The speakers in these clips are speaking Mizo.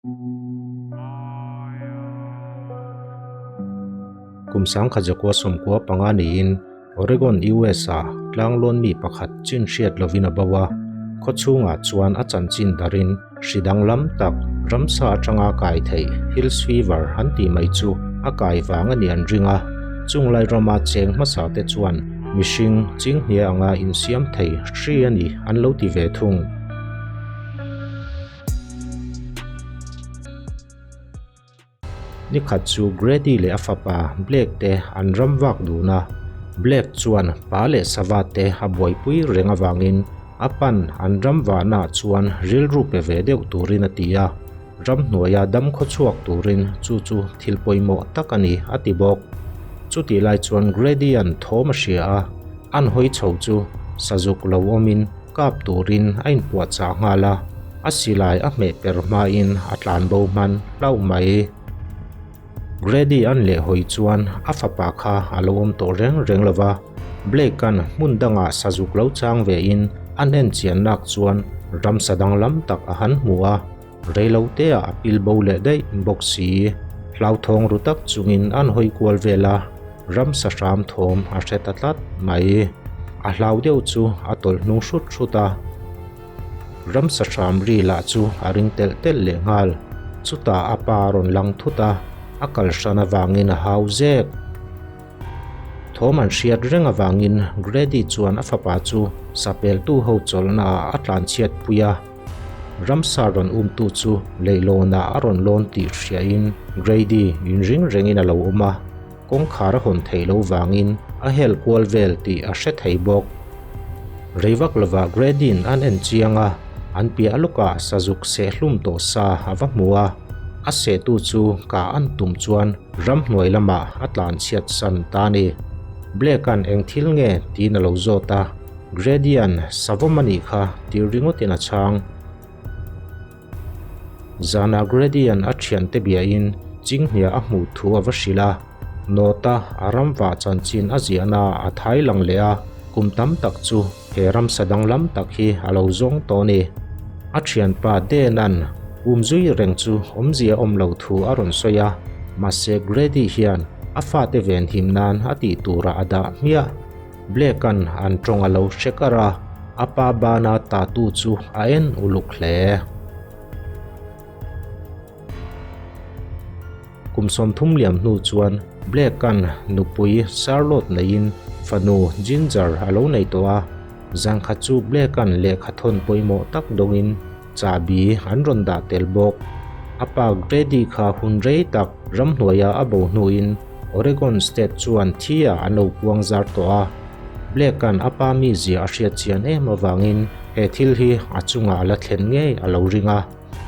Kum 1945 niin Oregon, US-a tlanglawn mi pakhat chin hriat lovin a bo a, khaw chhungah chuan a chanchin darin hri danglam tak ramsa atanga kai theih Hills Fever an tih mai chu a kai vang a nih an ring a, chunglai rama cheng hmasa te chuan mihring chinghnia anga insiam thei hri a ni an lo ti ve thung. Nikhat chu Grady leh a fapa Blake te an ram vak dun a, Blake chuan pa leh sava te a buaipui reng avangin a pan an ram vahnaah chuan rilru pe ve deuh turin a ti a, ramhnuaia dam khawchhuak turin chu chu thil pawimawh tak a ni a ti bawk. Chutih lai chuan Grady-a'n thawm a hria a, an hawi chho chu sazuk lo awmin Kap turin a inpuahchah nghal a, a silai a hmeh per hmain a tlan bo hman hlauh mai. Grady an leh hawi chuan a fapa kha a lo awm tawh reng reng lo va, Blake-a'n hmun dangah sazuk lo chang vein an en chian nak chuan ramsa danglam tak a han hmu a, Reiloteah a pil bo leh daih bawk si. Hlauthawng ru tak chungin an hawi kual vel a, ramsa hram thawm a hre ta tlat mai. A hlau deuh chu a tawlh hnung hrut hrut a. Ramsa hram ri lah chu a ring telh telh leh nghal. Chutah a pa a rawn lang thut a, a kal hran avangin a hau zek. Thawm an hriat reng avangin Grady chuan a fapa chu sapeltu ho chawlhnaah a tlanchhiat pui a. Ramsa rawn umtu chu leihlawnah a rawn lawn tih hriain Grady inring rengin a lo awm a, kawngkhar a hawn theih loh vangin a hel kual vel tih a hre thei bawk. Rei vak lovah Grady-in an en chiang a, an piah lawkah sazuk sehhlum tawh sa a va hmu a, a sehtu chu kah an tum chuan Ramhnuai lamah a tlanchhiat san ta a ni. Blake-a'n eng thil nge tiin a lo zawt a, Grady-a'n savawm a nih kha tih ringawtin a chhang. Zanah Grady-a'n a thiante biain chinghnia a hmuh thu a va hrilh a, Nawta a ramvah chanchin a ziahna a thai lang leh a, kum tam tak chu he ramsa danglam tak hi a lo zawng tawh a ni. A thianpa Dan-a'n umzui reng chu awmzia awm lo thu a rawn sawi a, mahse Grady hian a fate venhim nan a tih turah a dah hmiah. Blake-a'n an tawng a lo hre kar a, a pa bana tatu chu a en uluk hle. Kum 30 liam hnu chuan Blake-a'n nupui Charlotte neiin fanu Ginger a lo nei tawh a. Zan khat chu Blake-a'n lehkha thawn pawimawh tak dawngin chahbi an rawn dah tel bawk. A pa Grady kha hun rei tak ramhnuaia a bo hnuin Oregon State chuan thi-ah an lo puang zar tawh a. Blake-a'n a pa mizia a hriat chian em avangin he thil hi a chungah a la thlen ngei a lo ring a.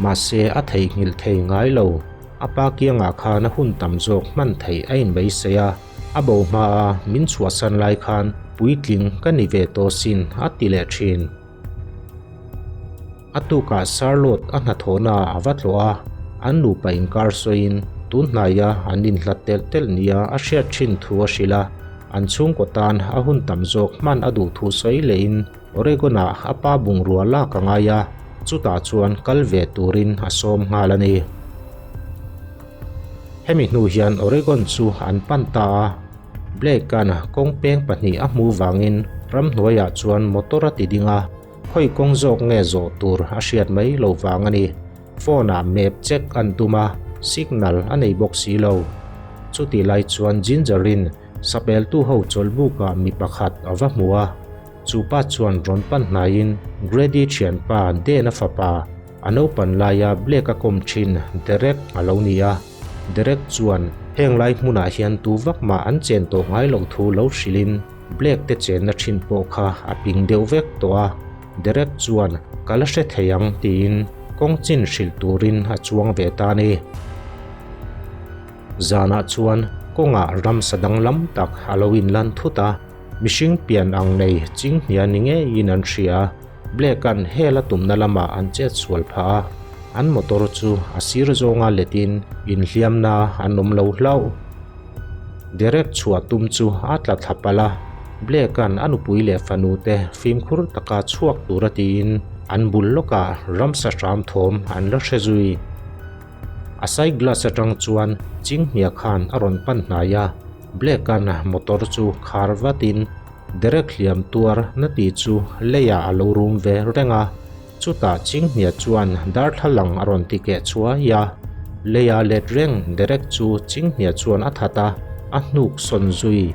Mahse a theihnghilh thei ngai lo. A pa kiangah khan a hun tam zawk hman theih a inbeisei a. A bo hmaa min chhuahsan lai khan puitling ka ni ve tawh sin a ti leh thin. A tukah Charlotte a hnathawhnaah a va tlawh a, an nupa inkar sawiin tun hnaia an inhlat telh telh nia a hriat thin thu a hrilh a, an chhungkaw tan a hun tam zawk hman a duh thu sawi lehin Oregon-ah a pa bungrua lak a ngai a, chutah chuan kal ve turin a sawm nghal a ni. Hemi hnu hian Oregon chu an pan ta a, Blake-a'n kawng peng pahnih a hmuh vangin ramhnuaiah chuan motor a ti ding a, khawi kawng zawk nge zawh tur a hriat mai lo vang a ni. Phone-ah map check an tum a, signal a nei bawk si lo. Chutih lai chuan Ginger-in sapeltu ho chawlhbukah mi pakhat a va hmu a. Chu pa chuan rawn pan hnaiin Grady thianpa Dan-a fapa, a naupan laia Blake-a kawm thin Derek a lo ni a. Derek chuan heng lai hmunah hian tu vak mah an chen tawh ngai loh thu lo hrilhin Blake te chenna thin pawh kha a ping deuh vek tawh a. Derek chuan ka la hre thei ang tiin kawng chin hrilh turin a chuang ve ta a ni. Zanah chuan kawngah ramsa danglam tak a lo inlan thut a. Mihring pian ang nei chinghnia ni ngeiin an hria. Blake-a'n hel a tumna lamah an chet sual phah a, an motor chu a sir zawnga letin inhliamna an awm lo hlauh. Derek chhuah tum chu a tla thla palh a, Blake-a'n a nupui leh fanute fimkhur taka chhuak tura tiin an bul lawkah ramsa hram thawm an la hre zui. A side glass atang chuan Chinghnia khan a rawn pan hnai a, Blake-a'n motor chu khar vatin Derek hliam tuar na ti chu leiah a lo rum ve reng a, chutah Chinghnia chuan darthlalang a rawn ti keh chhuai a. Leia let reng Derek chu Chinghnia chuan a that a, a hnuk sawn zui.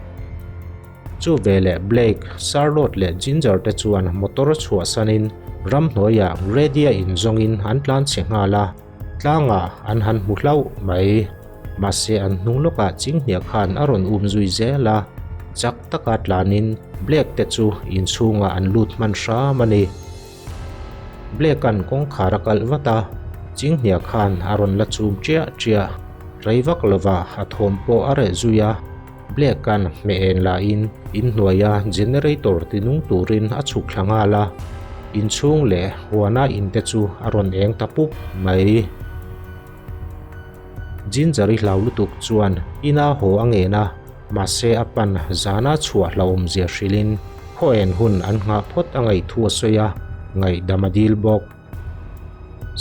Chu veleh Blake, Charlotte leh Ginger te chuan motor chhuahsanin ramhnuaiah Grady-a inzawngin an tlan chhe nghal a, tlangah an han hmu hlauh mai. Mahse an hnung lawkah Chinghnia khan a rawn um zui zel a, chak taka tlanin Blake te chu inchhungah an lut hman hram a ni. Blake-a'n kawngkhar a kalh vat a, Chinghnia khan a rawn la chum chiah chiah. Rei vak lovah a thawm pawh a reh zui a. Blake-a'n hmeh en lahin inhnuaia generator tinung turin a chhuk thla nghal a, inchhung leh huana inte chu a rawn eng ta pup mai. Ginger-i hlau lutuk chuan ina haw a ngen a, mahse a pan zana chhuah hlauhawmzia hrilhin khaw en hun an nghah phawt a ngaih thu a sawi a, ngaihdam a dil bawk.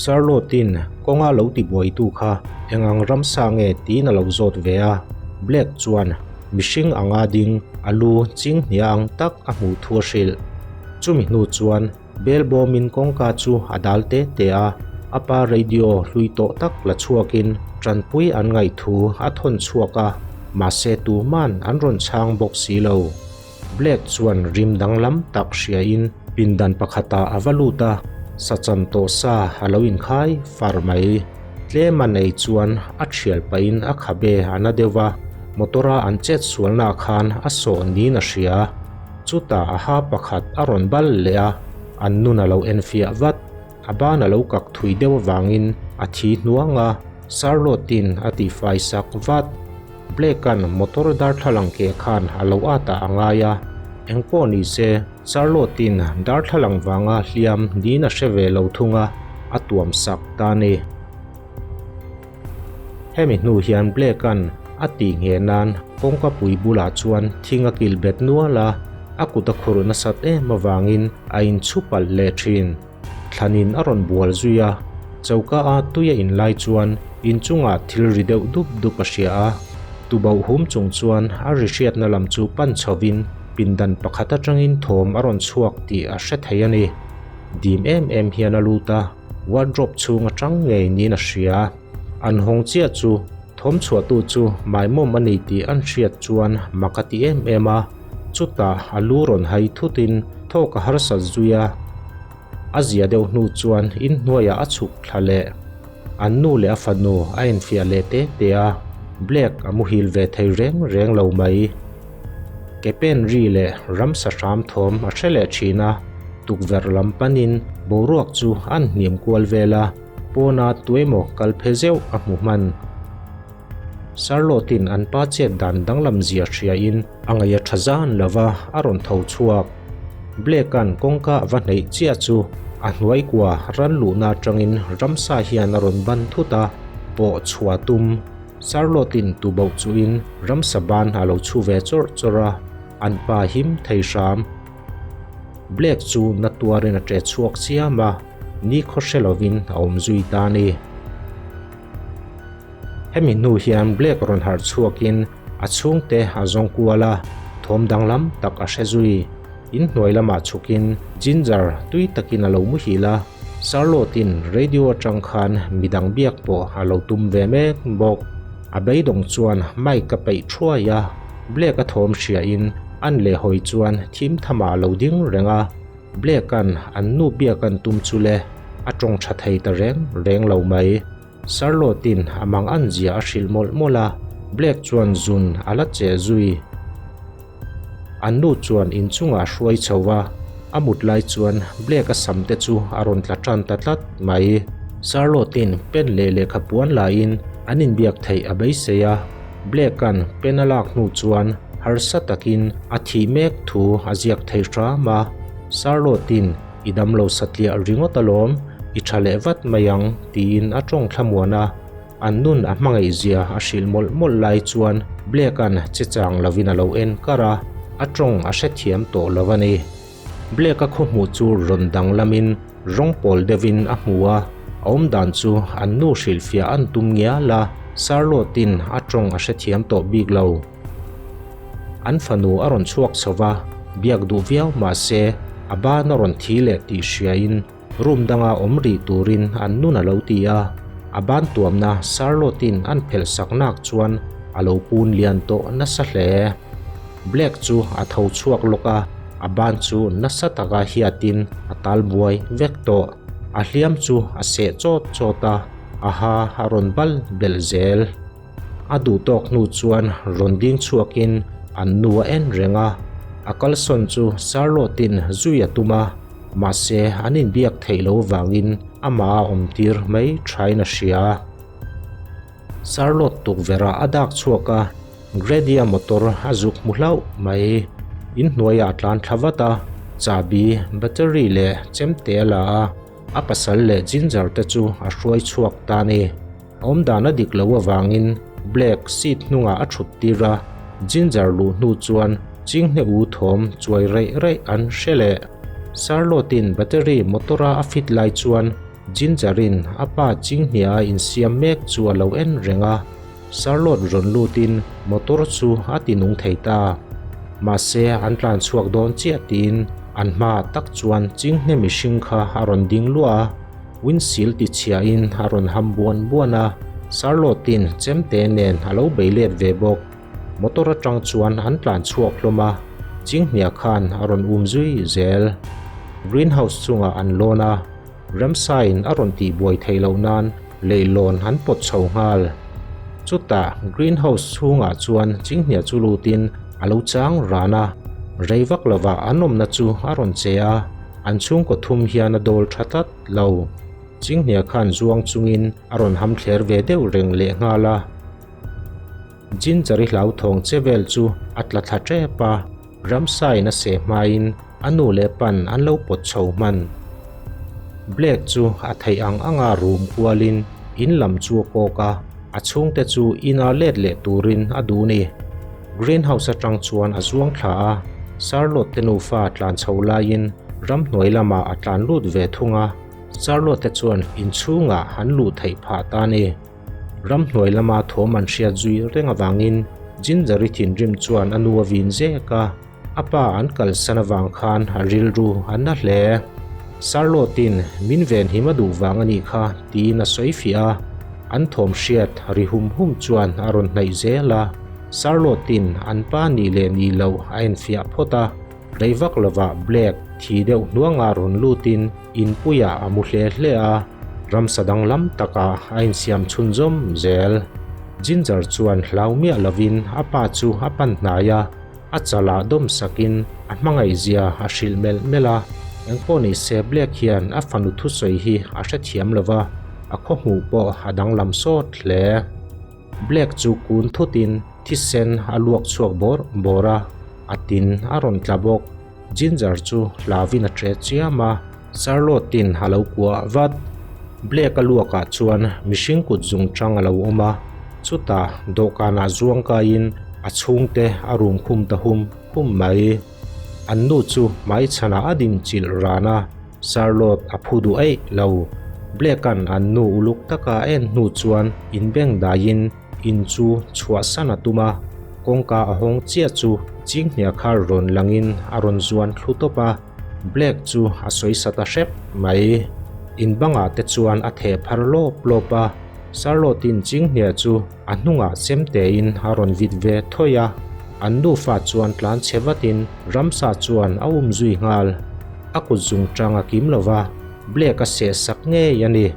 Charlotte-in kawnga lo tibuaitu kha eng ang ramsa nge tiin a lo zawt ve a, Blake chuan mihring anga ding a lu chinghnia ang tak a hmuh thu a hrilh. Chumi hnu chuan bel bawmin kawngka chu a dal te te a, a pa radio hlui tawh tak la chhuakin tanpui an ngaih thu a thawn chhuak a, mahse tuman an rawn chhang bawk si lo. Blake chuan rim danglam tak hriain pindan pakhatah a va lut a, sachan tawh sa a lo inkhai far mai. Tlem a nei chuan a thial pahin a khabe a na deuh va, motor-a an chet sualnaah khan a sawh niin a hria. Chutah a ha pakhat a rawn bal leh a, an nun a lo enfiah vat. A ban a lo kak thui deuh avangin a thi hnuang a, Charlotte-in a tihfai sak vat. Blake-a'n motor darthlalang keh khan a lo at ah a ngai a, engpawh ni se Charlotte-in darthlalang vanga hliam niin a hre ve lo thung a, a tuam sak ta a ni. Hemi hnu hian Blake-a'n a tih ngheh nan kawngka pui bulah chuan thing a kilh bet nual a, a kut a khurh nasat em avangin a inchhu palh leh thin. Thlanin a rawn bual zui a, choka a tui a in lai chuan inchungah thil ri deuh dup dup a hria a. Tubauh hum chung chuan a ri hriatna lam chu pan chhovin pindan pakhat atangin thawm a rawn chhuak tih a hre thei a ni. Dim em em hian a lut a, wardrobe chhung atang ngei niin a hria. An hawng chiah chu thawm chhuahtu chu maimawm a ni tih an hriat chuan mak a ti em em a. Chutah a lu rawn hai thutin thawk a harsat zui a, a zia deuh hnu chuan inhnuaiah a chhuk thla leh. An nu leh a fanu a enfiah leh te te a, Blake a muhil ve thei reng reng lo mai. Ke pen ri leh ramsa hram thawm a hre leh thin a, tukverh lam panin boruak chu an hniam kual vel a, pawna tuemaw kal phe zeuh a hmu hman. Charlotte-in an pa chet dan danglam zia hriain a ngaih a tha zan lo va, a rawn tho chhuak. Blake-a'n kawngka a va hneih chiah chu a hnuai kua ran luhna atangin ramsa hian a rawn ban thut a, pawh chhuah tum. Charlotte-in tuboh chuhin ramsa ban a lo chhu ve chawrh chawrh a, an pa him thei hram. Blake chu na tuarin a ṭe chhuak chiam a, nikhaw hre lovin a awm zui ta a ni. Hemi hnu hian Blake rawn harh chhuakin a chhungte a zawng kual a, thawm danglam tak a hre zui. Inhnuai lamah chhukin Ginger tui takin a lo muhil a, Charlotte-in radio atang khan midang biak pawh a lo tum ve mek bawk. A beidawng chuan mic a peih thuai a, Blake a thawm hriain an lehhawi chuan thim thamah a lo ding reng a. Blake-a'n an nu biak an tum chu le, a tawng tha thei ta reng reng lo mai. Charlotte-in a mang an zia a hrilh mawlh mawlh a, Blake chuan zun a la che zui. An nu chuan inchungah a hruai chho va, a mut lai chuan Blake-a sam te chu a rawn tla tan ta tlat mai. Charlotte-in pen leh lehkha puan laiin an inbiak theih a beisei a, Blake-a'n pen a lak hnu chuan harsa takin a thih mek thu a ziak thei hram a, Charlotte-in i damlo satliah ringawt alawm, i tha leh vat mai ang tiin a tawng thlamuan a, an nun a hmangaih zia a hrilh mawlh mawlh lai chuan Blake-a'n che chang lovin a lo en kar a, a tawng a hrethiam tawh lo a ni. Blake-a khaw hmuh chu rawn danglamin rawng pawl deuhin a hmu a, A awmdan chu an nu hrilhfiah an tum ngial a, Charlotte-in a tawng a hrethiam tawh bik lo. An fanu a rawn chhuak chho va, biak duh viau mah se a ban a rawn thi leh tih hriain room danga awm rih turin an nun a lo ti a. A ban tuamna Charlotte-in an phelh sak nak chuan a lo pun lian tawh nasa hle. Blake chu a tho chhuak lawk a, a ban chu nasa taka hiatin a tal buai vek tawh. A hliam chu a seh chawt chawt a, a ha a rawn bal belh zel. A duh tawk hnu chuan rawn ding chhuakin an nu a en reng a, a kalsawn chu Charlotte-in zui a tum a, mahse an inbiak theih loh vangin amah a awmtir mai thain a hria. Charlotte tukverh ah a dak chhuak a, Grady-a motor a zuk hmu hlauh mai. Inhnuaiah a tlan thla vat a, chahbi, battery leh chemte a la a, a pasal leh Ginger te chu a hruai chhuak ta a ni. A awmdan a dik loh avangin Blake seat hnungah a thut tir a, Ginger luh hnu chuan chinghne u thawm chuai reih reih an hre leh. Charlotte-in battery motor-a a fit lai chuan Ginger-in a pa chinghnia a insiam mek chu a lo en reng a, Charlotte rawn lutin motor chu a ti nung thei ta. Mahse an tlan chhuak dawn chiah tiin an hmaah tak chuan chinghne mihring kha a rawn ding luah a. Windshield ti chhiahin a rawn ham buan buan a, Charlotte-in chemte nen a lo bei let ve bawk. Motor atang chuan an tlan chhuak hlawm a, chinghnia khan a rawn um zui zel. Greenhouse chungah an lawn a, ramsain a rawn tihbuai theih loh nan leihlawn an pawt chho nghal. Chutah greenhouse chhungah chuan chinghnia chu lutin a lo chang ran a, rei vak lovah an awmna chu a rawn che a, An chhungkaw thum hian a dawl tha tlat lo. Chinghnia khan zuang chungin a rawn ham thler ve deuh reng leh nghal a. Ginger-i hlauthawng che vel chu a tla thla tep a, ramsain a seh hmain a nu leh pan an lo pawt chho hman. Blake chu a theih ang anga rum kualin in lam chu a kawk a, a chhungte chu ina let leh turin a duh ni. Greenhouse atang chuan a zuang thla a, Charlotte te nufa tlan chho laiin ramhnuai lamah a tlan lut ve thung a, Charlotte te chuan inchhungah an luh theih phah ta a ni. Ramhnuai lama thawm an hriat zui reng avangin Ginger-i thinrim chuan a nu a vin zek a, a pa an kalsan avang khan a rilru a na hle. Charlotte-in min venhim a duh vang a nih kha tiin a sawi fiah a, an thawm hriat ri hum hum chuan a rawn hnaih zel a. Charlotte-in an pa nih leh nih loh a enfiah phawt a, rei vak lovah Blake thi deuh hnuangah rawn lutin inpuiah a mu hle hle a, ramsa danglam takah a insiam chhunzawm zel. Ginger chuan hlau miah lovin a pa chu a pan hnai a, a chalah dawm sakin a hmangaihzia a hrilh melh melh a, engpawh ni se Blake hian a fanu thusawi hi a hrethiam lova, a khawhmuh pawh a danglam sawt hle. Black chu kun thutin thisen a luak chhuak bawrh bawrh a, a tin a rawn tla bawk. Ginger chu hlauin a ṭe chiam a, Charlotte-in a lo kuah vat. Black a luakah chuan mihring kut zung ṭang a lo awm a, chutah dawhkanah zuang kaiin a chhungte a rum khum ta hum hum mai. An nu chu hmaichhanah a din chilh ran a, Charlotte a phu duh eih lo. Blake-a'n an nu uluk taka a en hnu chuan inbeng daiin in chu chhuahsan a tum a, kawngka a hawng chiah chu chinghnia kha rawn langin a rawn zuan thlu tawp a, Blake chu a sawi sa ta hrep mai. In bangah te chuan a theh phar lawp lawp a, Charlotte-in chinghnia chu A hnungah chemtein a rawn vit ve thawi a, an nufa chuan tlan chhe vatin ramsa chuan a um zui nghal. A kut zung tang a kim lo va, Blake a seh sak ngei a ni.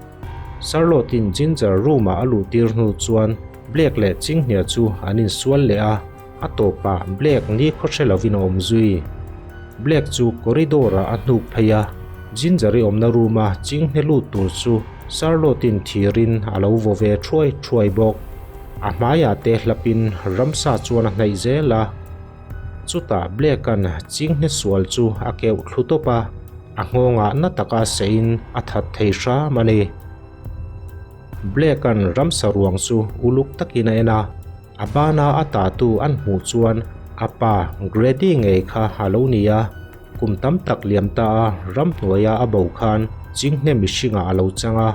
Charlotte-in Ginger room-ah a luh tir hnu chuan Blake leh Chinghnia chu an insual leh a, a tawpah Blake ni khaw hre lovin a awm zui. Blake chu corridor-ah a hnuk phei a, Ginger-i awmna room-a chinghne lut tur chu Charlotte-in thirin a lo vaw ve thuai thuai bawk. A hmaiah te hlapin ramsa chuan a hnaih zel a. Chutah Blake-a'n chinghne sual chu a keuh thlu tawp a, a nghawngah na taka seiin a that thei hram a ni. Blake-a'n ramsa ruang chu uluk takin a en a. A bana a tatu an hmuh chuan a pa Grady ngei kha a lo ni a, kum tam tak liam ta a ramhnuaia a bo khan chinghne mihringah a lo chang a.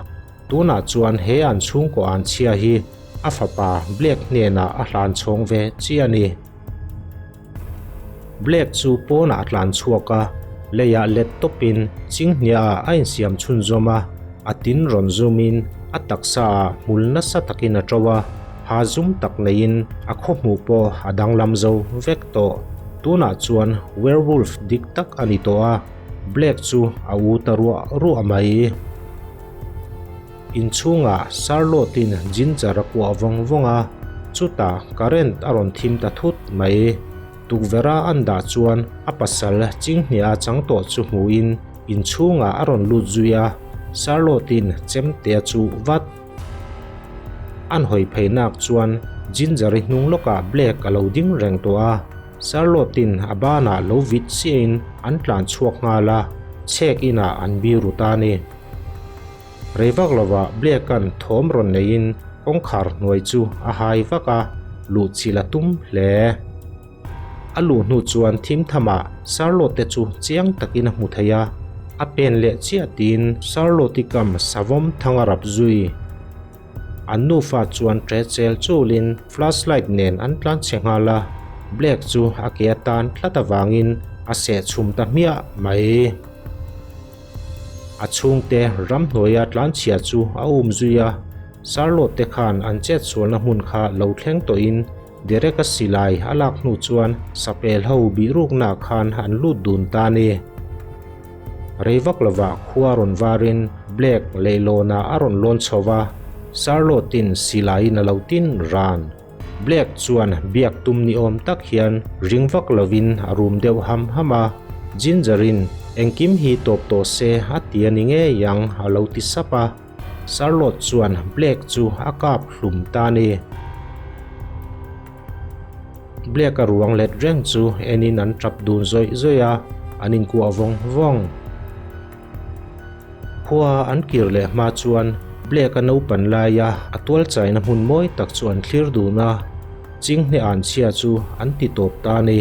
Tunah chuan he an chhungkaw an chhia hi a fapa Blake hnenah a hlan chhawng ve chiah a ni. Blake chu pawnah a tlan chhuak a, leiah let tawpin chinghniaah a insiam chhunzawm a, a tin rawn zumin a taksaah hmul nasa takin a to a, ha zum tak neiin a khawhmuh pawh a danglam zo vek tawh. Tunah chuan werewolf dik tak a ni tawh a, Blake chu a u ta ruah ruah mai. Inchhungah Charlotte-in Ginger a kuah vawng vawng a, chutah current a rawn thim ta thut mai. Tukverha an dah chuan a pasal chinghnia chang tawh chu hmuhin inchhungah a rawn lut zui a, Charlotte-in chemte a chuh vat. An hawi phei nak chuan Ginger-i hnung lawkah Blake a lo ding reng tawh a, Charlotte-in a banah lo vit chiahin an tlan chhuak nghal a, chhek inah an biru ta a ni. Rei vak lovah Blake-a'n thawm rawn neiin kawngkhar hnuai chu a hai vak a, luh chilh a tum hle. A luh hnu chuan thim thamah Charlotte chu chiang takin a hmu thei a, a pen leh chiah tiin Charlotte-i kam savawm thang a rap zui. An nufa chuan ṭe chel chulin flashlight nen an tlan chhe nghal a, Blake chu a ke atan tlat avangin a seh chhum ta hmiah mai. A chhungte ramhnuaia tlanchhia chu a um zui a, Charlotte te khan an chetsualna hmun kha lo thleng tawhin Derek-a silai a lak hnu chuan sapel ho bihruknaah khan an lut dun ta a ni. Rei vak lovah khua rawn varin Blake leihlawnah a rawn lawn chho va, Charlotte-in silaiin a lo tin ran. Blake chuan biak tum ni awm tak hian ring vak lovin a rum deuh ham ham a, Ginger-in engkim hi tawp tawh se a ti a ni ngei ang a lo ti sap a, Charlotte chuan Blake chu a kap hlum ta a ni. Blake-a ruang let reng chu enin an tap dun zawih zawih a, an inkuah vawng vawng. Khua an kir leh hma chuan Blake-a naupan laia a tual chaina hmun mawi tak chu an thlir dun a, chinghne an chhia chu an ti tawp ta a ni.